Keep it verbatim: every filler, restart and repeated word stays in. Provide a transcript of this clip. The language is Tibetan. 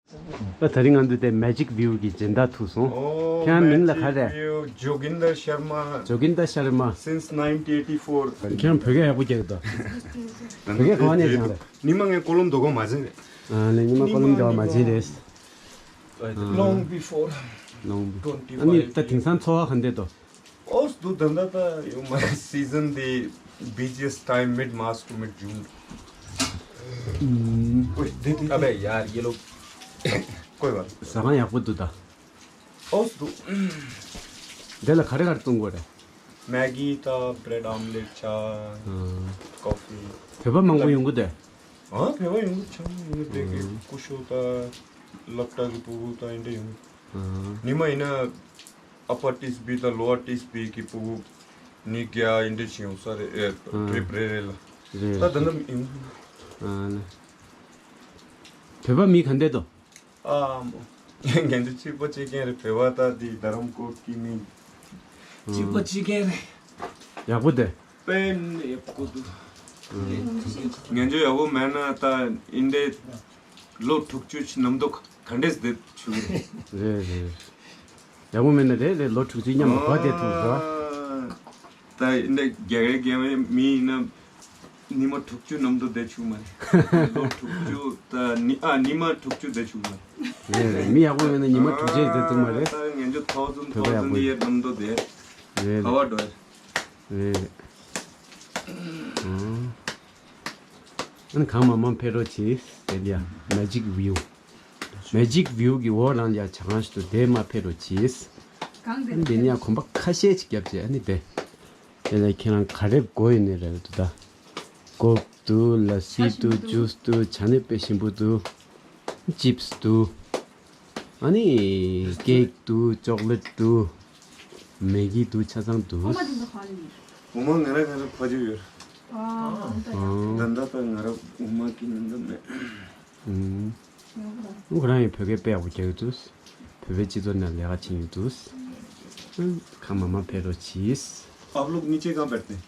ད་དེ་རིང་ང་ཚོ་དེ་Magic View གི་སྦྱིན་བདག་ཐུག་སོང་། ཨོ། ཁྱེད་རང་མིང་ལ་ག་རེ། Magic View Joginder Sharma། Joginder Sharma། Since nineteen eighty-four། ཁྱེད་རང་བོད་སྐད་ཡག་པོ་རྒྱག་གི་འདུག་བོད་སྐད་གང་ནས་སྦྱངས་རེད། ཉི་མ་ངས་ཀོ་ལོམ་རྡོ་སྒང་མ་ཟིན་རེད། ཨ་ནི་ཉི་མ་ཀོ་ལོམ་རྡོ་སྒང་མ་ཟིན་རེད། Long before། Long before། ཨ་ནི་ད་དེང་སང་འཚོ་བ་ག་འདྲ་འདུག་ཨོས་དུ་ད་ད་ད་ཡོ་my season the busiest time mid March to mid June། ཨོས་དེ་དེ་ཨ་བེ་ཡར་ཡེ་ལོ། ཀོས་བ། ཟ་ཁང་ཡག་པོ་འདུག་ད། ཨོས་དུ། དེ་ལ་ག་རེ་ག་རེ་བཙོང་དགོས་རེད། Maggi ད་bread omelette ཆ། Coffee། བོད་པ་མང་པོ་ཡོང་གི་དེ། ཨ་བོད་པ་ཡོང་གི་ཆ་ཡོང་གི་དེ་གི་ཀུ་ཤུ་ད་སློབ་གྲྭ་གི་ཕྲུ་གུ་ད་ཨིན་དྲ་ཡོང་གི། ཉི་མ་ཡིན་ན། Upper Tisbi དང་Lower Tisbi གི་ཕྲུ་གུ་ཉིས་བརྒྱ་ཨིན་དྲ་ཅིག་ཡོང་ས་རེད་ཨེ། ཨ། ཊི་རིབ་རེ་རེ་ལ། རེད། ད་ད་ནམ་ཡིན། ཨ་ནི། བོད་པ་མི་ག་འདྲ་འདུག་ཨ་མོ། ངན་ཚུལ་གཅིག་པ་གཅིག་རྐྱང་རེད། བོད་པ་ད་འདི་རྡ་རམ་ཀོར་གི་མི། གཅིག་པ་གཅིག་རྐྱང་རེད། ཡག་པོ་དེ། དཔེ་ནས་ཡག་པོ་འདུག་ངན་ཚུལ་ཡག་པོ་མེད་ན་ད་ཨིན་དྲ། ལོ་དྲུག་ཅུ་ཕྱིན་ནམ་དུ་ག་འདྲས་བསྡད་བྱུང་རེད། རེད་རེད། ཡག་པོ་མེད་ན་རེད་རེད། ལོ་དྲུག་ཅུ་མཉམ་དུ་བ་བསྡད་ཐུབ་ར། ད་འདི་རྒྱ་གར་རྒྱ་མའི་མི་ཡིན་ན་ཉི་མ་དྲུག་ཅུ་ནམ་དུ་བསྡད་བྱུང་མ་རེད། ལོ་དྲུག་ཅུ་ད་ནི་ཨ་ཉི་མ་དྲུག་ཅུ་བསྡད་བྱུང་མ་རེད། རེད་རེད། མི་ཡག་པོ་མེད་ན་ཉི་མ་དྲུག་ཅུ་བསྡད་ཐུབ་མ་རེད། ད་ངན་ཚུལ་ཐོག་ཙམ་བོད་པ་ཐོག་ཡག་ཙམ་པོ་ཡེ་ནམ་དུ་བསྡད། རེད་ག་བ་འགྲོ། རེད་རེད། ཨང་། ཨ་ནི་གང་མང་མང་ཕེབས་རོགས་གྱིས། དེ་ལ་ཡ་Magic View། Magic View གི་འོག་ལ་ཡ་ཇ་ཁང་ཞིག་འདུག་དེ་མར་ཕེབས་རོགས་གྱིས། ཨ་ནི་དེ་ནས་ཡ་གོམ་པ་ཁ་ཤས་ཅིག་བརྒྱབ་རྗེས་ཨ་ནི་དེ། དེ་ལ་ཁྱེད་རང་ག་རེ་དགོས་ཡོད་ནི་རེད་འདུག་ད། ཀོབ་འདུག་ལ་སི་འདུག་ཇུས་འདུག་ཇ་ནི་དཔེ་ཞིམ་པོ་འདུག་ཅིབས་འདུག་ཨ་ནི་ཀེག་འདུག་ཅོག་ལེཊ་འདུག་མེ་གི་འདུག་ཆ་ཚང་འདུག་ཨོ་མ་དེ་ཚོ་ག་ནས་ཡིན། ཨོ་མ་ང་ར་ང་ར་ཕ་ཇོ་ཡོད། ཨ། ཨ། ད་ལྟ་ད་ང་ར་ཨོ་མ་གི་ནང་ད་མེད། ཨུམ། ཁོ་རང་ཡང་བོད་སྐད་དཔེ་ཡག་པོ་རྒྱག་གི་འདུག་བོད་པའི་སྤྱི་ཚོགས་ནང་ལས་ཀ་བྱེད་ཀྱི་འདུག་ཁ་མ་མ་ཕེབས་རོགས་གྱིས། आप लोग नीचे कहाँ बैठते हैं?